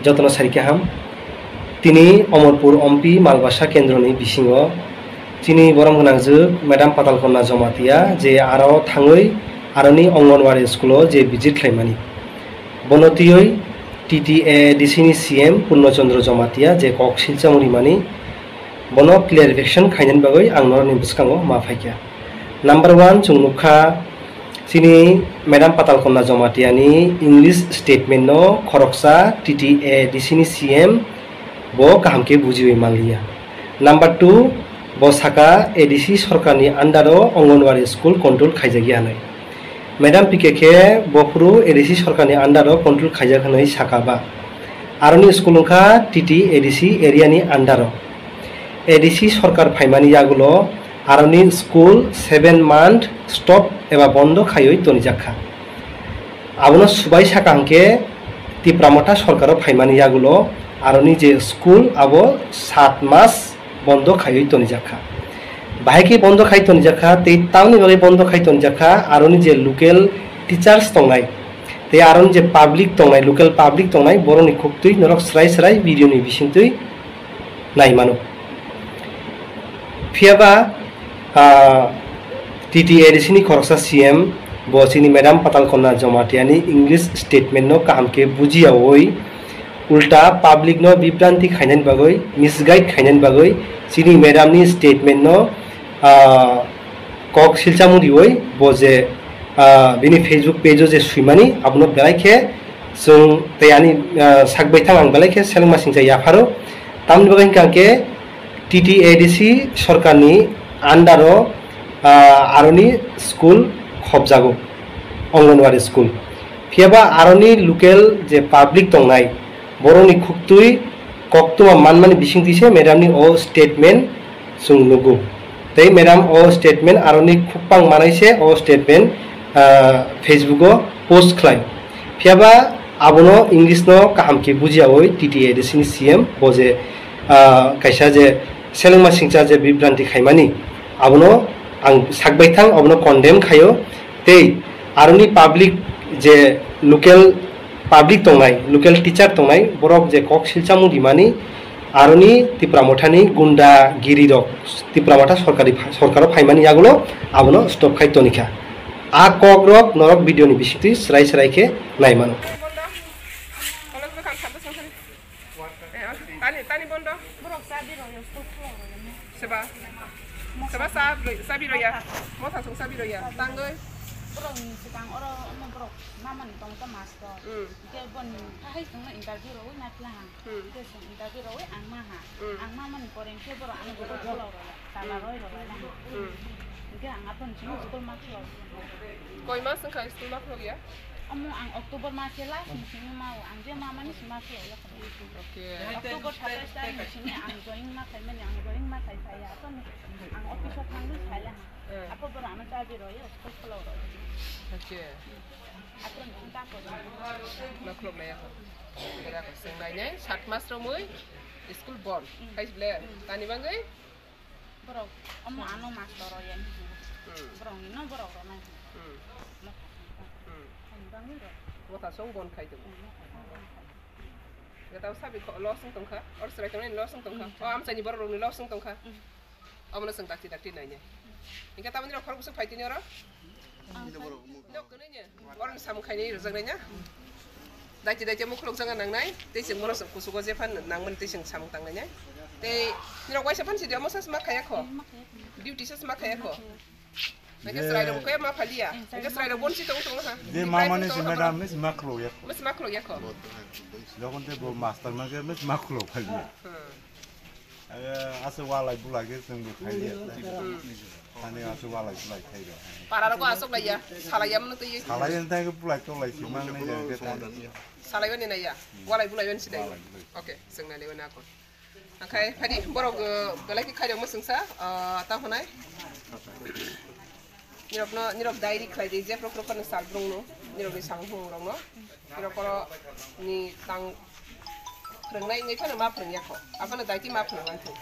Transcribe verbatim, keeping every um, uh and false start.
Jotono sari kaham. Tini Omorpur Ompi Malbasa Kendroni bisingo chini borom gwnangjwk Madam Patalkonna Jomatia je aro thangwi aroni Anganwadi school-o je visit khlaimani. Bono twiwi T T A D C ni C M Purno Chandra Jomatia je kok silchamo rimani, bono clarification khainani bagwi ang norokni bwskango ma phaikha. Number one, chwng nukha chini Madam Patalkonna Jomatia ni English statement no khoroksa T T A D C ni C M bo kaham khe bujiwi manliya. Number two, bo saka A D C sorkar ni under o Anganwadi school control khaijagya hinwi. Madam P K khe bophuru A D C sorkar ni under o control khaijak hinwi saka ba. Aroni school wngkha T T A D C area ni under o. A D C sorkar phaimani yagulo aroni school seven month stop eba bondo khaiwi tonijakha. Abono subai saka hwnkhe Tipra Motha sorkaro phaimani yagulo aroni je school abo sat mas bondo khaiwi tonijakha. Bahai khe bondo khai tonijakha tei tamni bagwi bondo khai tonijakha aroni je local teachers tongnai tei aroni je public tongnai, local public tongnai, borokni khuktwi norok srai srai video ni bisingtwi nai mano. Phiyaba, ah, T T A D C ni khoroksa C M bo chini Madam Patalkonna Jomatia ni English statement no kaham khe bujiyawi ulta public no bibranti khainani bagwi, misguide khainani bagwi chini madam ni statement no, ah, kok silchamo riwi bo je, ah, bini Facebook page o je swimani abono belai khe chwng tei ani, ah, sak baithang ang belai khe selengma singcha yapharo. Tamni bagwi hwnkha khe T T A D C sorkarni under o, ah, aroni school khobjago, Anganwadi school. Phiyaba aroni local je public tongnai, borokni khuktwi koktwma manmani bisingtwi se madam ni o statement chwng nugo. Tei madam o statement aroni khukpang manai se o statement, ah, Facebook o post khlai. Phiyaba abono English no kaham khe bujiyawi T T A D C ni C M bo je, ah, kaisa je selengma singcha je bibranti khaimani abono ang sak baithang abono condemn khaio. Tei aroni public je local public tongnai, local teacher tongnai, borok je kok silchamo rimani, aroni Tipra Mothani gunda giri rok Tipra Motha sorkari, sorkaro phaimani yagulo abono stop khai tonikha. A kok rok norok video ni bisingtwi srai srai khe nai mano. Tani, tani bondo. Borok chabi rok ya, school khulok rok ya. Seba. Seba sa, sabi rok ya. Motha song sabi rok ya. Tangoi. Borok ni sikang oro, omo borok mama ni tong ta master. Hmm. Ke bon, kahai song na interview rok na pla ha. Hmm. Ke song interview rok ang ma ha. Hmm. Ang mama ni poreng ke borok ang borok khulok rok ya. Tala roi rok ya. Hmm. Ke ang apon sing school ma khulok. Koi mas wngkha school ma khulok ya? Omo ang October mas ke last ni sini mau, ang je mama ni sima khulok ya. Okay. October satais tarikh ni sini ang join ma khaimani, ang join ma khai phaiya. Aphano ang office o thangwi saila ha. Eh. Apho borok ano chabi rwyo, school khulok rwyo. Okay. Aphano ang ta ko. Ma khulok nai ako. Kira ko seng nai nai, sat mas romwi school bon. Mm. Khai ble, mm, tani bangwi? Borok, omo ano master rwya. Hmm. Borok ni no borok rwnai. Hmm. Motha song. Hmm. Ani bangwi rw. Motha song bon khai tongo. Hmm, motha song bon khai. Gatao sabi kho loss wng tongkha, or chwrai tongnai loss wng tongkha. Hmm. O amchaini borok rokni loss wng tongkha. Hmm. Omono chwng dakti dakti nainai. Hingke tamoni rok khorok bwswk phai tini oro? Ang phai. Nok kwnwi ni. Oro ni samung khainai rwjaknai na? Daiti daiti mukhulok jaga nangnai, tei chwng borok kuchugo jephan nangmani tei chwng samung tangnai na? Tei nirok waisa phan sidi omo sa sma khaya kho? Duty sa sma khaya kho? Nangkhe chwrai rok khe ma phaliya. Nangkhe chwrai rok bonsi tong tong ha. Je mamani si madam ni si maklo ya. Mas maklo ya kho. Jokhon te bo master ma ke mas maklo phaliya. Hmm. Aga ase walai bulai ke chwng bo phaliya. Hmm. Ani ase walai bulai khai do. Para rok asok laiya. Salaiya mano tei. Salai en tang bulai to lai si mang nai ke ta. Salai ni naiya. Walai bulai ni sidai. Walai bulai. Okay, chwng nai lewa na kon. Angkhai phadi borok, uh, belai khe khairokma chwngsa, uh, ta hwnai. Nirokno, nirok diary khlai di, jephru phru phano sal brungno, nirokni samung rokno. Nirok oro ni tang phwrwngnai wngwi phano ma phwrwngya kho. Aphano daiti ma phwrwngmani thung.